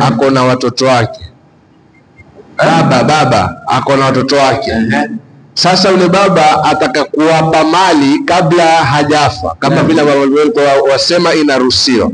Ako na watoto wake. Baba ako na watoto wake. Sasa yule baba ataka kuwapa mali kabla hajafa, kama vile wasema inaruhusiwa,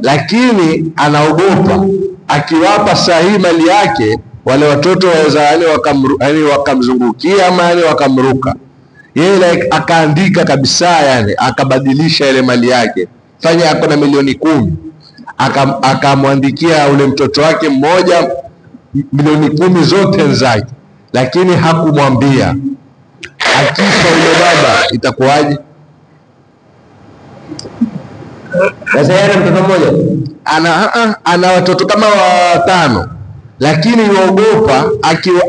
lakini anaogopa akiwapa sahihi mali yake wale watoto waweza yani wakamzungukia ama yani wakamruka yeye. Like akaandika kabisa, yani akabadilisha ile mali yake, fanya ako na milioni 10, akamwandikia ule mtoto wake mmoja milioni 10 zote zake, lakini hakumwambia. Akifa yule baba itakuwaje? Sasa yeye ana mtoto mmoja, ana watoto kama 5, lakini yuogopa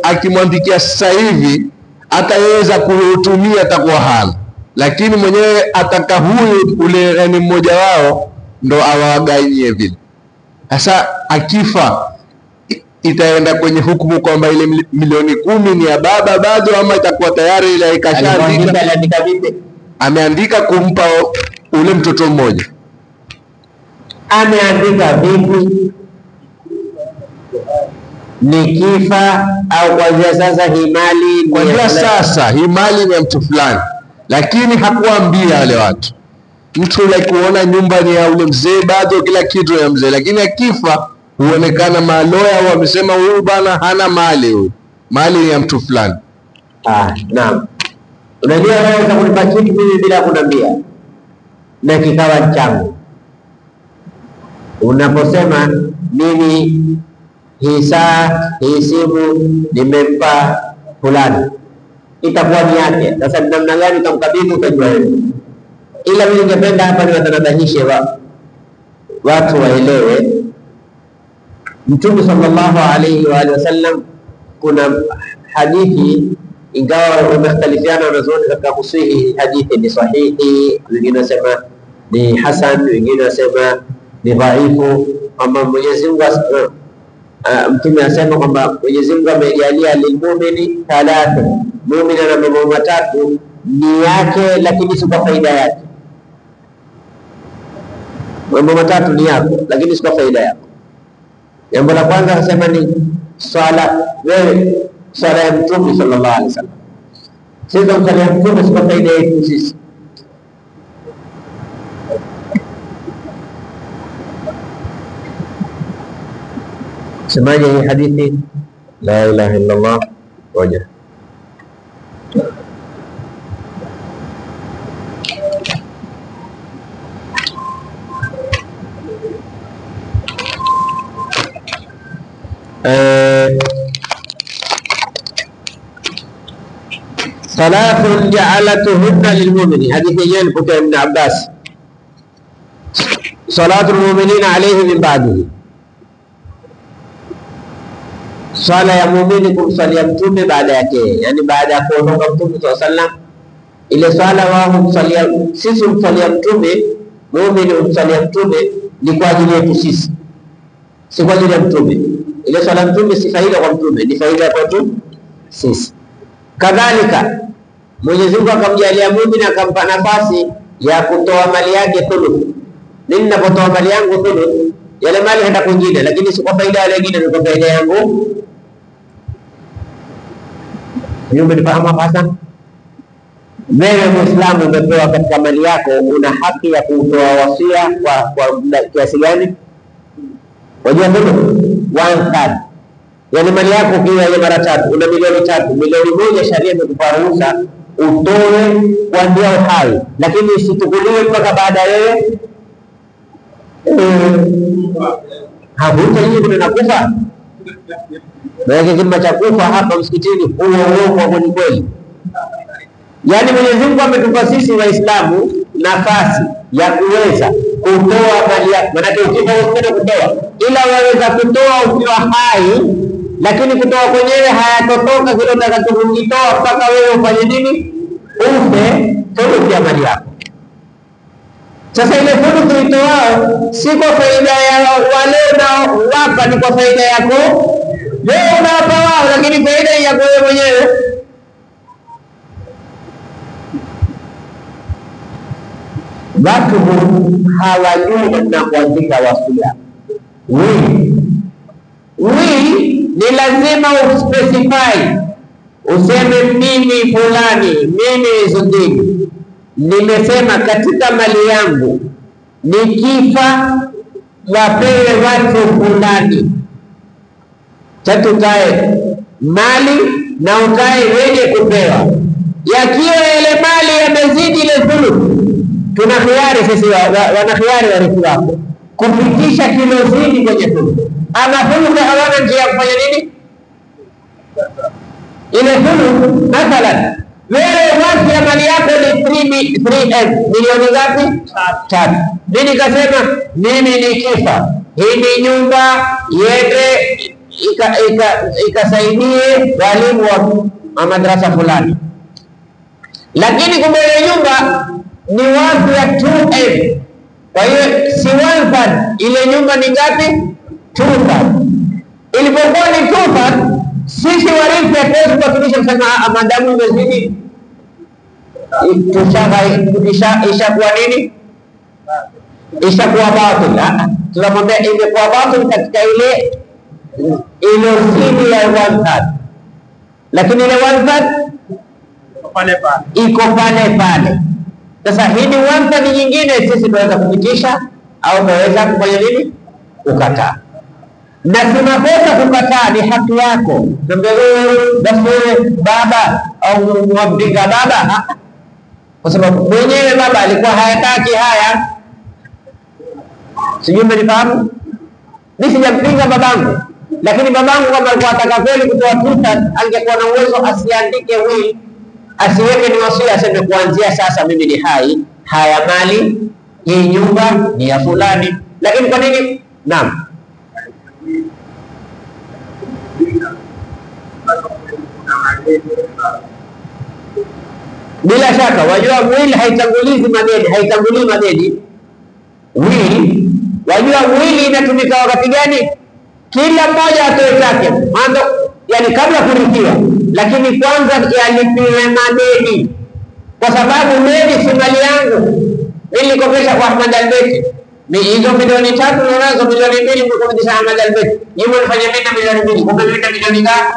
akimwandikia sasa hivi ataweza kuutumia, atakuwa hana, lakini mwenyewe ataka huyu ule ni mmoja wao ndo awaganyie vile. Sasa akifa itaenda kwenye hukumu kwamba ile milioni 10 ni ya baba bado, ama itakuwa tayari ile ikashaandika? Ameandika kumpa ule mtoto mmoja. Ameandika vipi? Nikifa au kuanzia sasa hii mali, kuanzia sasa hii mali ni ya mtu fulani, lakini hakuambia wale watu. Mtu like kuona nyumba ni ya ule mzee bado, kila kitu ya mzee, lakini akifa huonekana maloya wamesema huyu bana hana mali, huyu mali ni ya mtu fulani. Naam. Unajua wewe kunipa kitu mimi bila kuniambia na kikawa changu. Unaposema mimi hii saa hii simu nimempa fulani, itakuwa ni yake. Sasa namna gani utamkabidhi utajua wewe. Ila mimi ningependa hapa niwatanabahishe watu waelewe. Mtume sallallahu alayhi wa alihi wasallam, kuna hadithi ingawa wamekhtalifiana wanazuoni katika kusihi hadithi ni sahihi, wengine wasema ni hasan, wengine wasema ni dhaifu, kwamba Mwenyezi Mungu Mtume asema kwamba Mwenyezi Mungu amejalia lilmu'mini thalatha, muumini ana mambo matatu ni yake, lakini si kwa faida yake. Mambo matatu ni yako, lakini si kwa faida yako. Jambo la kwanza anasema ni swala, wewe swala ya Mtume sallallahu alaihi wasallam. Sisi tunamsalia Mtume si kwa faida yetu sisi. Semaje hii hadithi? La ilaha illa Allah. Ngoja. Thalathun ja'alatuhunna lilmu'mini, hadithi yenyewe ilipokea Ibn Abbas. Salatu almu'minina alayhi min ba'dihi, swala ya muumini kumswalia mtume baada yake, yani baada ya kuondoka mtume sallallahu alaihi wasallam, ile swala wao humswalia sisi, humswalia mtume, muumini humswalia mtume ni kwa ajili yetu sisi, si kwa ajili ya mtume. Ile swala mtume si faida kwa mtume, ni faida kwetu sisi. Kadhalika Mwenyezi Mungu akamjalia muumini akampa nafasi ya kutoa mali yake thuluth. Mimi ninapotoa mali yangu thuluth, yale mali hata kwingine, lakini si kwa faida ya wengine, ni kwa faida yangu. Umenifahamu hapa Hassan? Wewe Muislamu umepewa katika mali yako, una haki ya kutoa wasia kwa kiasi gani? Wajua thuluth? 1/3. Yaani mali yako ukiwa ile mara tatu, una milioni 3, milioni 1 sharia imekupa ruhusa utoe kuanzia uhai, lakini isitukuliwe mpaka baada ya wewe hakuta kuna nakufa. Maana kima cha kufa hapa msikitini huo huo kwa kweli. Yaani Mwenyezi Mungu ametupa sisi Waislamu nafasi ya kuweza kutoa mali yako. Maana ukifa usipende kutoa, ila waweza kutoa ukiwa hai, lakini kutoa kwenyewe hayatotoka kile utakachokitoa mpaka wewe ufanye nini? Ufe thuluthi ya mali yako. Sasa ile thuluthi uitoao si kwa faida ya wale unaowapa, ni kwa faida yako wewe unawapa wao, lakini faida yako wewe mwenyewe. Watu hawajui namna kuandika wasia. Wewe Ni lazima uspecify, useme mimi fulani, mimi Izudini nimesema katika mali yangu nikifa wapewe watu fulani. Tatukae mali na ukae wenye kupewa. Yakiwa yale mali yamezidi ile thuluth, tuna khiari sisi, wana khiari warithi wako kufikisha kilozidi kwenye thuluth. Ama thuluth hawana njia ya kufanya nini ile thuluth. Mathalan wewe wasi ya mali yako ni 3M, milioni ngapi? 3. Mimi nikasema mimi nikifa hii ni nyumba iende ikasaidie walimu wa madrasa fulani, lakini kumbe ile nyumba ni worth ya 2M. Kwa hiyo si 1/3, ile nyumba ni ngapi? 2/3. Ilipokuwa ni 2/3, sisi warithi hatuwezi kuwakilisha kusema madamu imezidi ishakuwa nini, ishakuwa batil. Tunamwambia imekuwa batil katika ile ilozidi ya 1/3, lakini ile 1/3 iko pale pale. Sasa hii ni 1/3 nyingine, sisi tunaweza kupitisha au tunaweza kufanya nini, kukataa. Na si makosa kukataa, ni haki yako. Basi wewe baba au mwampinga baba, kwa sababu mwenyewe baba alikuwa hayataki haya. Sijui mmenifahamu? Mimi sijampinga babangu, lakini babangu kama alikuwa ataka kweli kutoa 2/3, angekuwa na uwezo asiandike will, asiweke ni wasia, aseme kuanzia sasa mimi ni hai, haya mali hii nyumba ni ya fulani. Lakini kwa nini? Naam, bila shaka wajua will haitangulizi madeni, haitangulii madeni. Will, wajua will inatumika wakati gani? Kila mmoja atoe chake mwanzo, yani kabla kurithiwa, lakini kwanza yalipiwe madeni, kwa sababu deni si mali yangu. Nilikopesha kwa Ahmad Albeti hizo milioni 3, nazo milioni 2 nimekopesha Ahmad Albeti, nyinyi mnafanya mimi na milioni 2, kumbe mimi na milioni ngapi?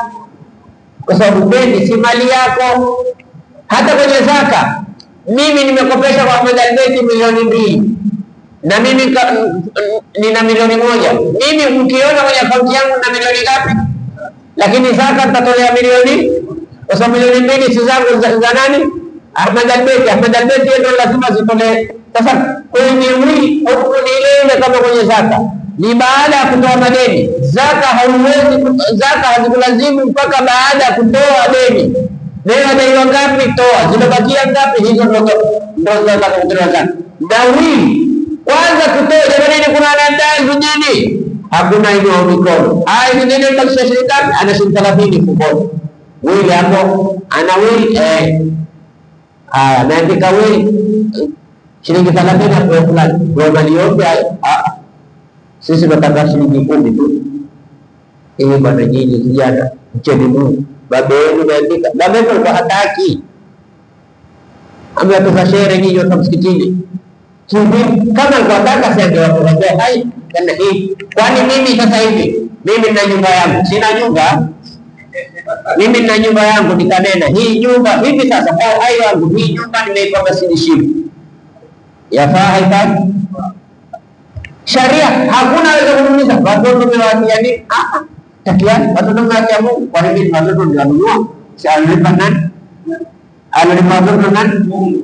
Kwa sababu deni si mali yako. Hata kwenye zaka, mimi nimekopesha kwa Ahmad Albeti milioni 2 na mimi nina milioni 1. Mimi mkiona kwenye akaunti yangu na milioni ngapi? Lakini zaka nitatolea milioni, kwa sababu milioni 2 si zangu, za nani? Ahmad Albeti. Ahmad Albeti ndio lazima zitolee. Sasa kwenye will hukumu ni ile ile kama kwenye zaka, ni baada ya kutoa madeni. Zaka hauwezi, zaka hazikulazimu mpaka baada ya kutoa deni. Leo adaiwa ngapi? Toa. Zimebakia ngapi? Hizo ndio zinataka kutoa zaka. Na will kwanza tutoe. Jamani, kuna anadai nini? Hakuna inua mikono. Haya, ni nini mbakisha shilingi ngapi? Ana shilingi 30 mfukoni. Will hapo ana will haya, ameandika will shilingi 30 hapo fulani. Kwa mali yote sisi tunataka shilingi 10 tu. Eh, bwana nyinyi vijana mcheni Mungu. Baba yenu ameandika. Baba yenu alikuwa hataki. Amewatoza shere nyinyi watu msikitini. Kama alikuwa anataka si angewatolea hai kana hii. Kwani mimi sasa hivi mimi nina nyumba yangu, sina nyumba. Mimi nina nyumba yangu, nikanena hii nyumba hivi sasa kwa uhai wangu hii nyumba nimeipa Masjidi. Yafaa haifai? Sharia hakuna aweza kumuuliza watoto mmewaachia nini? Takiani watoto mmewaachia Mungu. Kwa nini watoto ndio wanunua? Si alilipa nani? Alilipa watoto nani?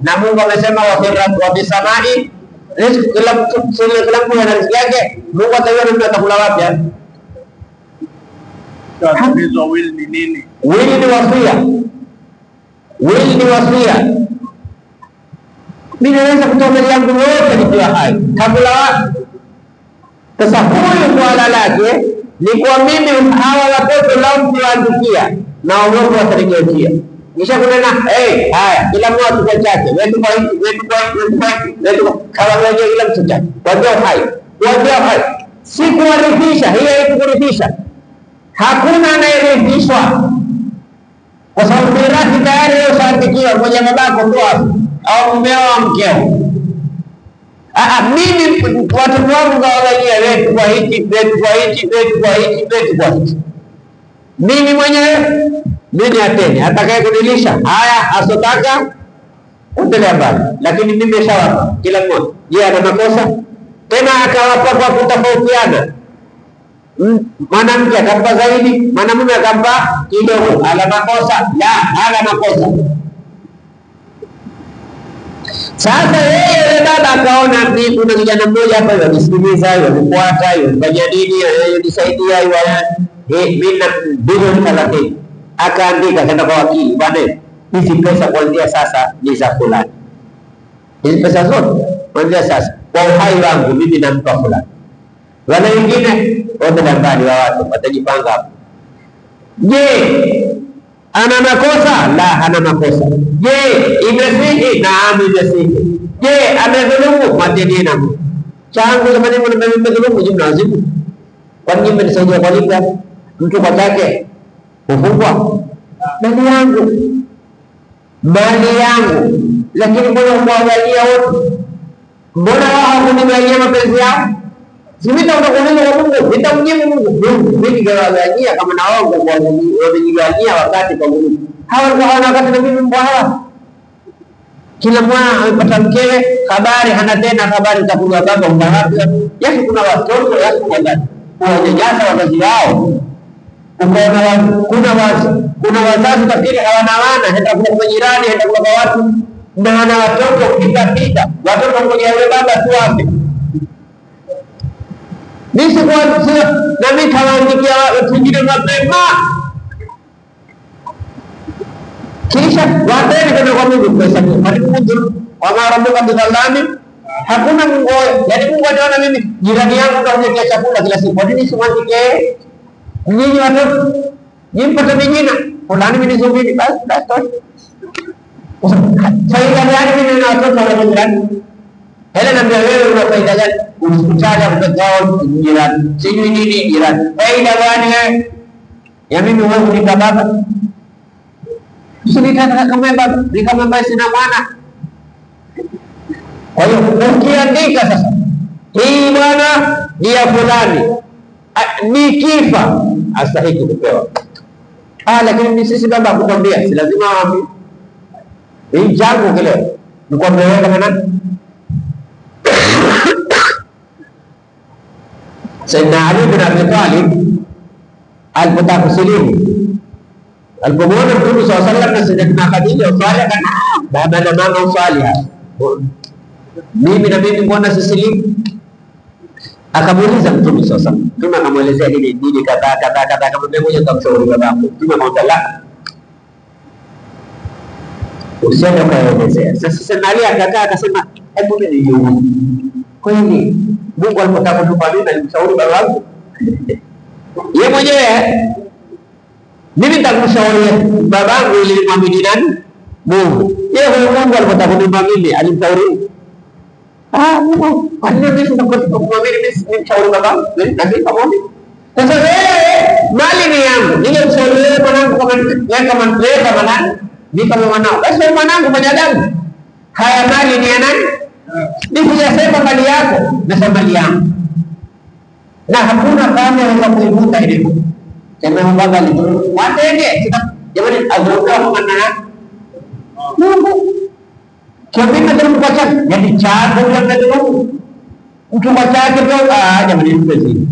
Na Mungu amesema wa bisamai riziki, kila mtu ana riziki yake. Mungu atajua mtu atakula wapi. Will ni nini? Will ni wasia. Will ni wasia. Mimi naweza kutoa mali yangu yote nikiwa hai. Kabla wapi? Sasa huyu swala lake ni kwa mimi hawa watoto lao kuwaandikia na waogopa watarejea. Kisha kunena, hey, haya kila mmoja chukua chake. Wewe kwa hiki, wewe kwa hiki, wewe kwa hiki, wewe kama wewe kila mtu chake. Kwa hai. Kwa hai. Si kuwarithisha, hiyo haikurithisha. Hakuna anayerithishwa. Kwa sababu mirathi tayari wewe ushaandikiwa kwenye babako tu hapo au mumeo au mkeo. Mimi watoto wangu kawaganyia, wewe kwa hiki, wewe kwa hiki, wewe kwa hiki, wewe kwa hiki. Mimi mwenyewe mimi ateni, atakaye kunilisha haya, asotaka endelea mbali, lakini mimi nishawapa kila mmoja. Je, ana makosa? Tena akawapa kwa kutofautiana. Mwanamke akampa zaidi, mwanamume akampa kidogo. Ana makosa? La, ana makosa. Sasa yeye yule baba akaona ni kuna kijana mmoja hapa yanisikiliza, yanifuata, yanifanyia nini, yanisaidia, mimi na bilioni 30. Akaandika akaenda kwa wakili, bwana, hizi pesa kuanzia sasa ni za fulani, hizi pesa zote kuanzia sasa kwa uhai wangu mimi nampa fulani. Wale wengine wote mbali wa watu watajipanga hapo. Je, ana makosa? La, hana makosa. Je, imesihi? Naam, imesihi. Je, amedhulumu? Mateni na Mungu. Changu jamani, nimedhulumu jumla wazimu. Kwa nini mmenisaidia kwa lipi? Mtu kwa chake hufungwa. Mali yangu, mali yangu, lakini mbona kuangalia wote? Mbona wao hawakunigawanyia mapenzi yao? Si mimi nitakuuliza kwa Mungu, nitamjibu Mungu. Mungu, mimi nigawanyia kama na wao wamenigawanyia wakati kwa Mungu. Hawa walikuwa hawana wakati na mimi mbwa hawa. Kila mwana amepata mkewe, habari hana tena habari za kujua baba wapi. Yaani kuna watoto yaani wazazi kuwanyanyasa wazazi wao. Ukaona kuna wazazi tafikiri hawana wana, hata kula kwa jirani, hata kula kwa watu, na wana watoto kupita pita. Watoto mmoja yule baba tu wapi. Mimi sikuwa na mimi kawaandikia watu wengine mapema. Kisha wapeni kwenda kwa Mungu pesa. Mungu wa rabbuka bidhallami, hakuna Mungu. Yaani Mungu anaona mimi jirani yangu ndo huniletea chakula kila siku. Kwa nini simwandike? Nyinyi watoto nyinyi mpate mijina fulani mimi nizubiri basi basi tosha. Faida gani mimi na watoto wa jirani? Hela naambia wewe una faida gani? Hospitali kupekao jirani, sijui nini jirani. Faida gani wewe? Ya mimi wewe kunika baba? Usinitaka kama baba, ni kama baba sina mwana. Kwa hiyo ukiandika sasa, hii bwana ni ya fulani, nikifa astahiki kupewa. Lakini ni sisi baba kukwambia, si lazima waambie. Hii changu kile nikwambia wewe kama nani? Sayyidina Ali bin Abi Talib alipotaka kusilimu, alipomwona Mtume sallallahu alaihi wasallam na Sayyidatina Khadija uswali, akana baba na mama uswali, mimi na mimi mbona sisilimu? Akamuuliza Mtume sallallahu alaihi wasallam. Mtume akamwelezea hili dini kadhaa kadhaa kadhaa, akamwambia ngoja nikamshauri babangu. Mtume akamwambia la, usiende ukaelezea. Sasa Sayyidina Ali akakaa akasema, hebu mimi nijiulize, kweli Mungu alipotaka kunipa mimi alimshauri babangu? Yeye mwenyewe, mimi nitakumshauri babangu ili nimwamini nani? Mungu. Yeye huyo Mungu alipotaka kunipa mimi alimshauri? Mungu, kwa nini mimi sitakumwamini mimi nimshauri babangu? Na mimi pamoja. Sasa wewe mali ni yangu, ningemshauri wewe mwanangu kama wewe kama wewe kama nani? Mimi kama mwanao. Basi wewe mwanangu mwanadamu. Haya mali ni ya nani? Nikiyasema mali yako, nasema mali yangu. Na hakuna kama anaweza kuivuta ile. Sema baba alidhulumu. Watende. Jamani adhulumu kwa nani? Mungu. Kwa nini nadhulumu kwa chake? Yaani changu ndio nadhulumu. Mtu kwa chake ndio jamani mpenzi.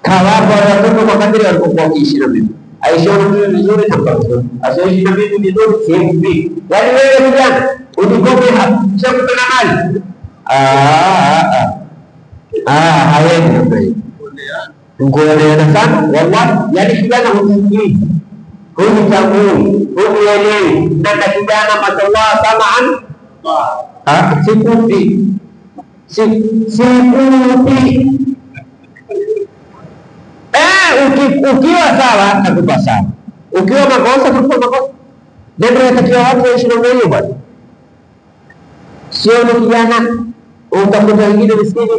Kawapa watoto kwa kadiri walivyokuwa wakiishi na mimi. Aishi na mimi vizuri na mtoto. Asiishi na mimi vizuri simpi. Yaani wewe kijana unikope hapa. Sio kupenda mali. Hawendi namna hiyo. Ngoeleana sana wallahi. Yaani kijana husikii, huchagui, huelewi. Na kijana mashallah tamaan, sikupi. Sikupi. Ukiwa sawa nakupa sawa, ukiwa makosa nakupa makosa. Ndio inatakiwa watu waishi namna hiyo bwana. Sio ni kijana utakuta wengine miskini,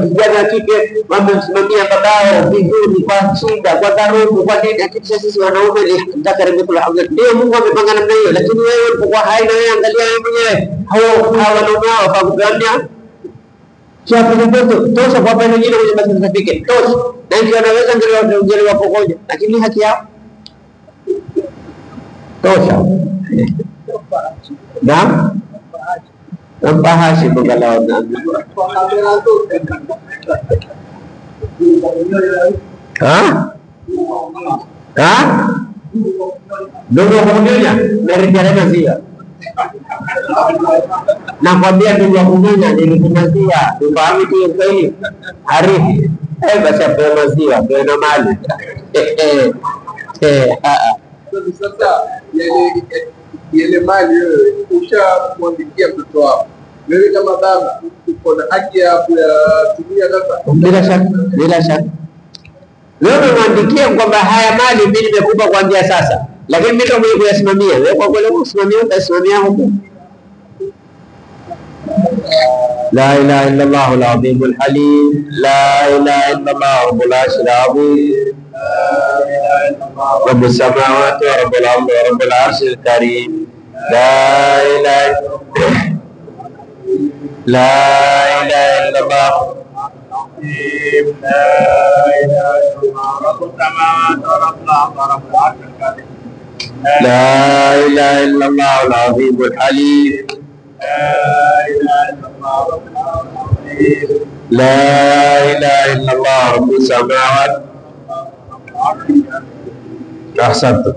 kijana wa kike wamemsimamia babao vizuri kwa shida, kwa dharubu, kwa nini. Lakini sisi wanaume ni dhakari mithlu hadhi. Ndio Mungu amepanga namna hiyo, lakini wewe ulipokuwa hai na wewe angalia wewe mwenyewe, hao wanaume hao hawakupeania. Shafukupoto tosha kwa pale wengine kwenye birth certificate tosha, na ikiwa naweza ngeliwapokonya, lakini ni haki yao tosha. Naam, nampa Hashim angalau na ha ha, ndugu wa kunyonya naridhia maziwa nakwambia ndugu wa kunyonya nilithi maziwa, ufahamu tu kweli harithi eh, basi apewe maziwa apewe na mali. Eh, ah, ah. Sasa yale mali wewe ushamwandikia mtoto wako, wewe kama baba uko na haki ya kuyatumia sasa. Bila shaka, bila shaka wewe umemwandikia kwamba haya mali mimi nimekupa kuanzia sasa, lakini mimi ndio mwenye kuyasimamia. Wewe kwa kweli usimamia, utasimamia huko. La ilaha illa Allah al-azim al-halim, la ilaha illa Allah rabbul arshil azim, rabbus samawati wa rabbul ardi wa rabbul arshil karim, la ilaha la ilaha illa Allah لا إله إلا الله العظيم الحليم، لا إله إلا الله رب السماوات. أحسنت.